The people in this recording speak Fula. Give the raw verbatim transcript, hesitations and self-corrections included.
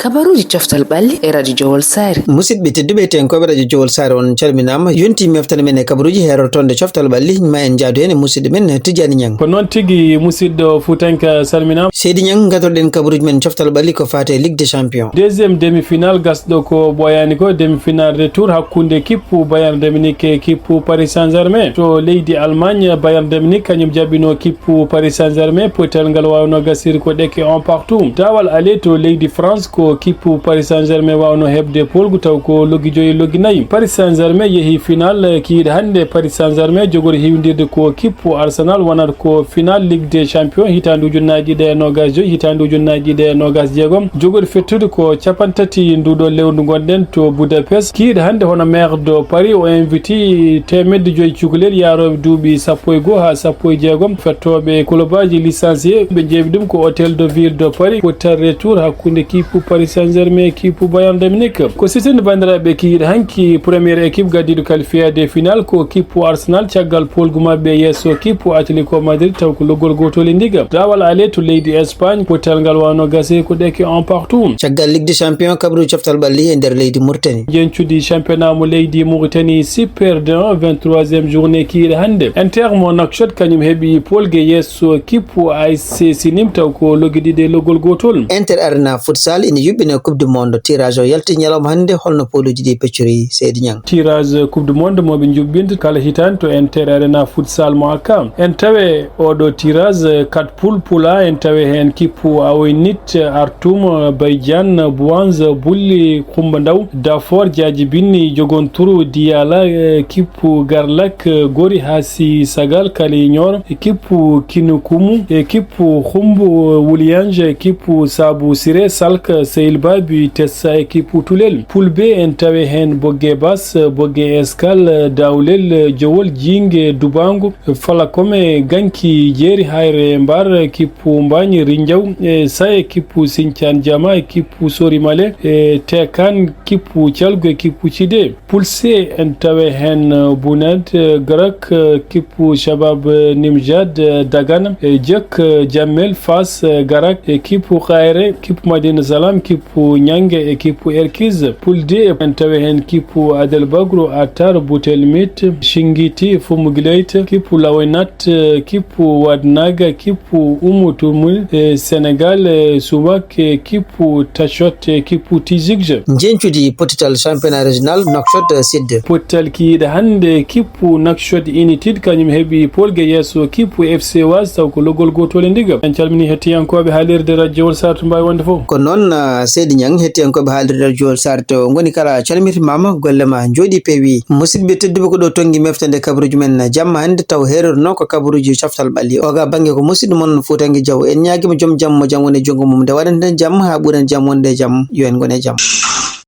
Kabaruuji coftal ɓalli e Radio Jowol Saare. Musidɓe tedduɓe, heɗiyankooɓe Radio Jowol Saare, on calminaama. Yonti meftere men e kabaruuji heerotoo nde coftal ɓalli, ma en njaadu heen e musidɗo men Tijani Ñang. Ko noon tigi, musidɗo Fuutanke, a salminaama. Seydi Ñang, ngadoriɗen kabaruuji men coftal ɓalli ko faati e Ligue des Champions. Deuxième demi-finale gasɗo ko ɓooyaani ko, demi-finale retour hakkunde kippu Bayern de Munich e kippu Paris Saint-Germain. To leydi Allemagne, Bayern de Munich kañum jaɓɓinoo kippu Paris Saint-Germain, potel ngal waawnoo gasirde ko ɗeke un partout. Daawal aller to leydi France ko kippu Paris Saint-Germain waawnoo heɓde poolgu taw ko loggi joyi, loggi nayi. Paris Saint-Germain yehi final, kiiɗe hannde Paris Saint-Germain jogori hiwndirde ko kippu Arsenal, wonata ko final Ligue des Champions hitaande ujunnaaji ɗiɗi e noogaas joyi, hitaande ujunnaaji ɗiɗi e noogaas jeegom. Jogori fettude ko capanɗe tati nduuɗo lewru ngonɗen to Budapest. Kiiɗe hannde hono maire de Paris o inviti teemedde joyi cukalel yaarooɓe duuɓi sappo e goo haa sappo e jeegom, fettooɓe e kulobaaji licencié, ɓe njeeɓi ɗum ko Hôtel de Ville de Paris, potel retour hakkunde kippu Paris Saint-Germain e kippu Bayern de Munich. Ko sitinde banndiraaɓe kiiɗe hanki, première équipe gaddiiɗo qualifié e final ko kippu Arsenal, caggal poolgu maɓɓe yeeso kippu Atlético Madrid, taw ko loggol gootol e ndiga. Daawal aller to leydi Espagne, potel ngal waawnoo gasirde ko ɗeke un partout. Caggal Ligue des Champions, kabaruuji coftal ɓalli e nder leydi Mauritanie. Njeñcudi championnat mo leydi Mauritanie, Super D un, vingt-troisième journée kiiɗe hannde. Inter mo Nouakchott kañum heɓi poolgu yeeso kippu A S C Sinim, taw ko loggi ɗiɗi e loggol gootol. Inter Arena Futsal ina yuɓɓina Coupe du Monde. Tirage o yalti ñalawma hannde. Holno pooluuji ɗi peccori, Seydi Ñang? Tirage Coupe du Monde mo ɓe njuɓɓinta kala hitaande to Inter Arena Futsal mo Akka. En tawe oɗo tirage, quatre poules, poule A, en tawe heen kippu Awoynit, Artum, Baydian, Bouanza, Bulli, Kumba Ndaw, Dafor, Jaaji Binni, Jogonturu, Diyala, eh, kippu Garlak, eh, Gori, Haasi Sagal, Kali Ñooro, eh, kippu Kinukumu, eh, kippu Humbu, eh, Wuliyanj, eh, kippu Sabu Sire, Salk, eh, Seyil Babi, Tessa, eh, kippu Tulel. Poule B, en tawe heen Bogge Bas, eh, Bogge Eskal, eh, Dawlel, eh, Jowol, Jiinge, Dubangu, Falakome, Ganki, Jeeri, Hayre, Mbar, kippu Mbaañ, Rinjaw, e Saye, kippu Siñcaan Jama, kippu Sori Male, e Teekaan, kippu Calgu, e kippu Cide. Poule C, en tawe heen, eh, Bunad, eh, Garak, eh, kippu Shabab, eh, Nimjad, eh, Dagana, e Jek, eh, Jammel, Fas, eh, Garak, e kippu Kayre, kippu Madina Salam, kippu Ñange, e kippu Erkiz. Poule D, en tawe heen kippu Adel Bagro, Atar, Butel Mit, Shingiti, Fumugileit, kippu Lawenat, eh, kippu Wadnaga, kippu Umu Tumul, eh, Senegal, eh, Suwak, eh, kippu Tachot, eh, kippu Tizigje. Njeñcudi pottital championnat régional Nouakchott Sud. Pottital kiiɗe hannde, kippu Nouakchott United kañum heɓi poolgu yeeso kippu F C Oise, taw ko loggol gootol e ndiga. En calmini hettiyankooɓe haalirde Radio Jowol Saare to mbaawi wonde fof. Ko noon, ah, Seydi Ñang, hettiyankooɓe haalirde Radio Jowol Saare to ngoni kala calmitimama, golle ma njooɗi peewi. Musidɓe tedduɓe, ko ɗo tonngi mefte nde kabaruuji men jamma hannde, taw heerorno ko kabaruuji coftal ɓalli. Oga bannge ko musidɗo mon Fuutanke Jaw. En ñaagima joom jam mo jam woni e junngo mum, nde waɗanten jam haa ɓuren jam wonde e jam. Yo en ngon e jam.